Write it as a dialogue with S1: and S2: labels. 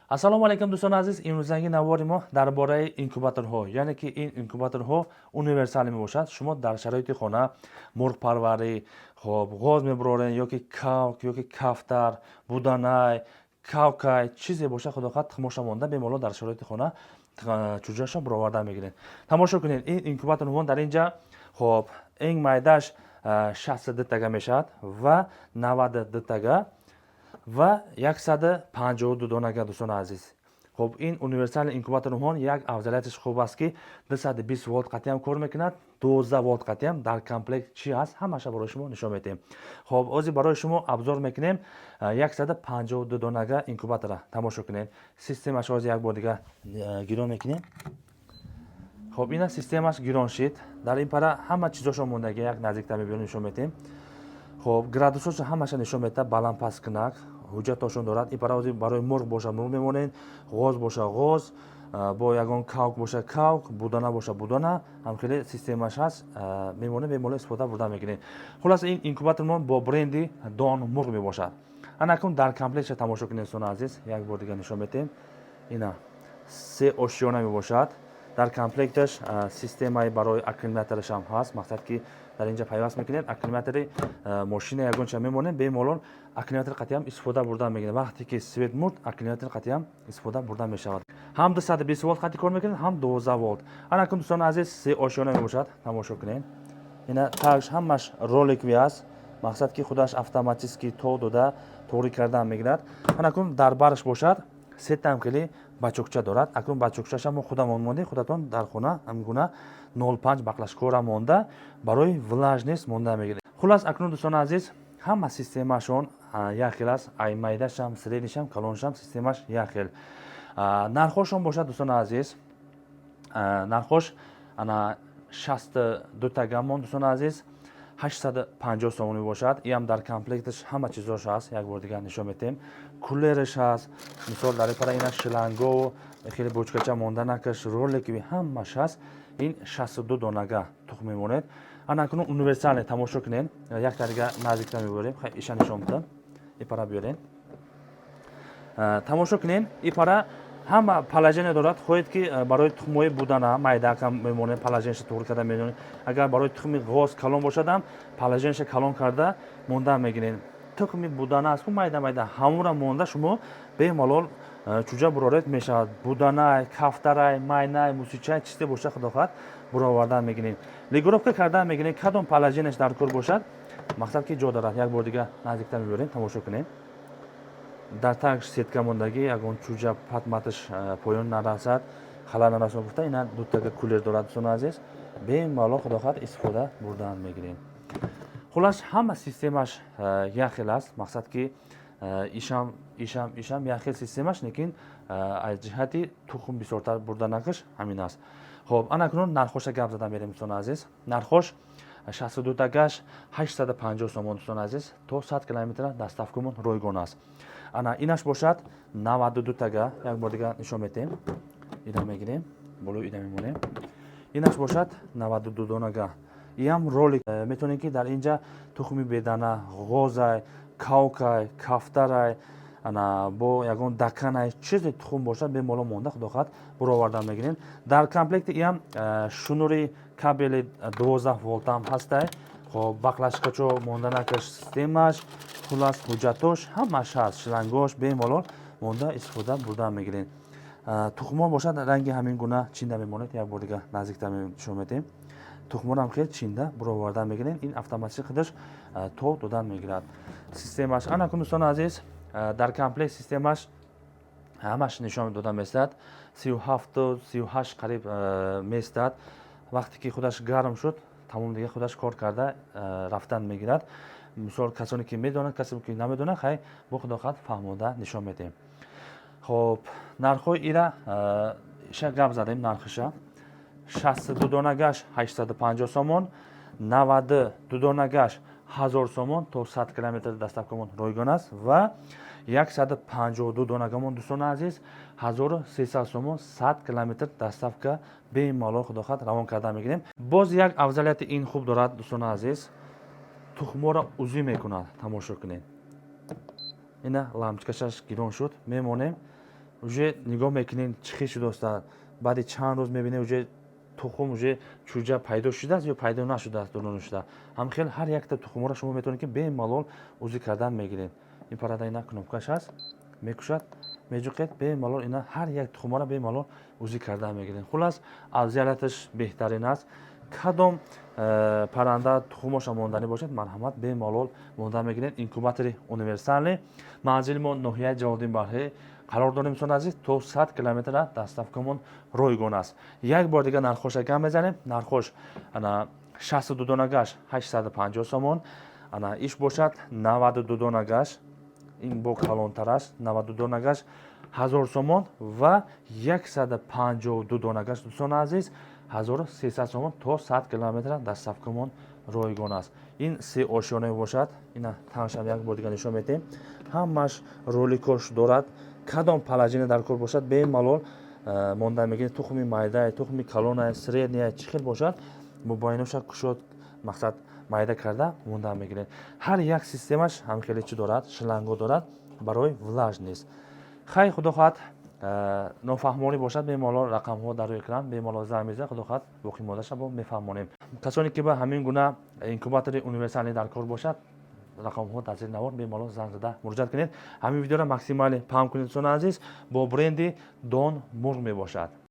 S1: Ассалому алайкум, дӯстони азиз. Имрӯзанги навори мо дар бораи инкубаторҳо, яъне ки ин инкубаторҳо универсалӣ мебошад. Шумо дар шароити хона мурғпарварӣ, хоб, ғоз мебурорен ё ки кавк, ё ки кафтар, буданай, кавкай, чизе бошад, худохоҳад, тухмоша монда, бемалол дар шароити хона чӯҷаашро буроварда мегиред. Тамошо кунед, ин инкубатор мо дар инҷа, хоб, ин майдааш 62 тага мешавад ва 92 тага ва 152 донага, дӯстони азиз. Хоб, ин универсальный инкубатор мо як афзалияташ хуб аст, ки 220 волт қатъиам кор мекунад, 12 волт қатъиам. Дар комплект чӣ ҳаст, ҳамаша барои шумо нишон медиҳем. Хоб, ҳозир барои шумо обзор мекунем 152 донага инкубатора. Тамошо кунед, системаш ҳозир як бор дига гирон мекунем. Хоб, ина системаш гирон шид. Дар ин пара ҳама чизошо мондаги, як наздиктар мебиёрем, нишон медиҳем. Хоб, градусошо ҳамаша нишон медиҳад, баланд паст кунак, ҳуҷҷатошон дорад. Ин пара барои мурғ боша, мурғ мемонед, ғоз боша, ғоз, бо ягон кавк боша, кавк, будана боша, будана, ҳамхеле системаш ҳаст, мемонед, бемалол истифода бурда мекунед. Хулоса, ин инкубатормон бо бренди Дон Мурғ мебошад. Анакун дар комплектша тамошо кунед, дӯстони азиз, як бор дига нишон медиҳем. Ина се ошёна мебошад. Дар комплекташ системаи барои аккумуляторашам ҳаст. Мақсад ки дар инҷа пайваст мекунед, аккумулятори мошина ягонча мемонед, бемалол аккумулятор қатъиам истифода бурда мегиред. Вақте ки свет мурд, аккумулятор қатъиам истифода бурда мешавад. Ҳам 220 волт қатъи кор мекунед, ҳам 12 волт. Анакун, дӯстони азиз, се ошёна мебошад. Тамошо кунед, ина тагш ҳамаш роликовый аст. Мақсад ки худаш автоматически то дода тоғрӣ кардан мегирад. Анакун дар бараш бошад, сетам хеле бачокча дорад. Акнун бачокчаша мо худамон мондем, худатон дар хона ҳамгуна 05 баклажкора монда, барои влажность монда мегиред. Хулас, акнун, дӯстони азиз, ҳама системашон як хел аст: ай майдашам, среднийшам, калоншам, системаш як хел. Нархошон бошад, дӯстони азиз, нархош ана 62 тагамон, дӯстони азиз, 850 сомонӣ бошад. Иам дар комплекташ ҳама чизош ҳаст, як бор дигар нишон медиҳем. Кулераш ҳаст, мисол, дар пара ина шлангову хеле бочкача монданакаш, ролики, ҳамаш ҳаст. Ин 62 донага тухм мемонед. Ана акнун универсальный тамошо кунед, якта дига наздиктар мебарем, иша нишон бидам. И пара биёрем, тамошо кунед. И пара ҳама положение дорад. Хоҳед ки барои тухмҳои будана майдака мемонед, положениеша туғри карда мемонед. Агар барои тухми ғоз калон бошадам, положениеша калон карда монда мегиред. Тухми будана аст ку, майда майда, ҳамура монда, шумо бемалол чӯҷа буроред мешавад. Буданай, кафтарай, майнай, мусичай, чизе бошад, худо хоҳад, буровардан мегиред, регулировка кардан мегиред, кадом положениеш дар кор бошад. Мақсад ки ҷо дорад. Як бор дига наздиктар мебарем, тамошо кунем. Дар тагш сетка мондагӣ, ягон чӯҷа патматаш поён нарасад, халал нарасад гуфта, ина дутага кулер дорад, дӯстони азиз, бемалол, худо хоҳад, истифода бурдан мегирем. Хулас, ҳама системаш як хел аст. Мақсад ки ишам, ишам, ишам як хел системаш, лекин аз ҷиҳати тухм бисёртар бурданакаш ҳамин аст. Хоб, ана акнун нархоша гап зада мерем, дӯстони азиз. Нархош 62 тагаш 850 сомон, дӯстони азиз, то 100 километра доставкамон ройгон аст. Ана инаш бошад 92 тага, як бор дига нишон медиҳем. Ина мегирем, болои ина мемонем. Инаш бошад 92 донага. Иам ролик. Метавонем ки дар инҷа тухми бедана, ғозай, кавкай, кафтарай, ана бо ягон даканай, чизе тухм бошад, бемалол монда, худо хоҳад, буровардан мегирем. Дар комплекти иам шнури кабели 12 волтам ҳастай. Хоб, баклажкачо монданакаш, системаш, хулас, ҳуҷҷатош ҳамаш ҳаст, шлангош, бемалол монда истифода бурдан мегирем. Тухмҳо бошад, ранги ҳамин гуна чинда мемонад. Як бор дига наздиктар нишон медиҳем. Тухмҳоро хел чинда буровардан мегирем. Ин автоматик худаш то додан мегирад системаш. Ана кун, дӯстони азиз, дар комплект системаш ҳамаш нишон дода местад. 37-у 38 қариб местад. Вақте ки худаш гарм шуд, тамом, дига худаш кор карда рафтан мегирад. Мисол, касоне ки медонанд, касе ки намедонад, хай, бо худо хоҳад, фаҳмода нишон медиҳем. Хоб, нархҳои ира иша гап задем. Нархиша 62 донагаш 850 сомон, 92 донагаш 1000 сомон, то 100 километр доставкамон ройгон аст ва 152 донагамон, дӯстони азиз, 1300 сомон, 100 километр доставка, бемалол, худо хоҳад, равон карда мегирем. Боз як афзалияти ин хуб дорад, дӯстони азиз: тухмҳоро узӣ мекунад. Тамошо кунед, ина лампочкашаш гирон шуд, мемонем. Уже нигоҳ мекунед, чӣ хел шудааст. Баъди чанд рӯз мебинед, уже тухм, уже чӯҷа пайдо шудааст ё пайдо нашудааст, дурун шуда. Ҳамхел ҳар якта тухмҳоро шумо метавонед, ки бемалол УЗИ кардан мегиред. Ин парранда ина кнопкаш ҳаст, мекушад, меҷуқед, бемалол ина ҳар як тухмҳоро бемалол УЗИ кардан мегиред. Хуллас, афзалияташ беҳтарин аст. Кадом парранда тухмоша монданӣ бошад, марҳамат, бемалол монда мегиред. Инкубатори универсальный. Манзили мо ноҳияи Ҷалолиддин Балхӣ қарор дорем. Дӯстони азиз, то 100 километра доставкамон ройгон аст. Як бор дига нархоша гап мезанем. Нархош ана 62 донагаш 850 сомон, ана иш бошад 92 донагаш, ин бо калонтар аст, 92 донагаш 1000 сомон ва 152 донагаш, дӯстони азиз, 1300 сомон. То 100 километра доставкамон ройгон аст. Ин се ошёна мебошад. Ина таншам як бор дига нишон медиҳем. Ҳамаш роликош дорад. Кадом положение дар кор бошад, бемалол монда мегиред. Тухми майда, тухми калона, средняя, чӣ хел бошад, мобайноша кушод, мақсад, майда карда монда мегиред. Ҳар як системаш ҳамхеле чӣ дорад, шланго дорад барои влажность. Хай, худо хоҳад, нофаҳмонӣ бошад, бемалол рақамҳо дар рӯи экран, бемалол занг мезанед. Худо хоҳад, боқимондаша бо мефаҳмонем. Касоне ки ба ҳамин гуна инкубатори универсальный дар кор бошад, рақамҳо дар зери навор, бемалол занг зада муроҷиат кунед. Ҳамин видеоро максимально паҳн кунед, дӯстони азиз. Бо бренди Дон Мурғ мебошад.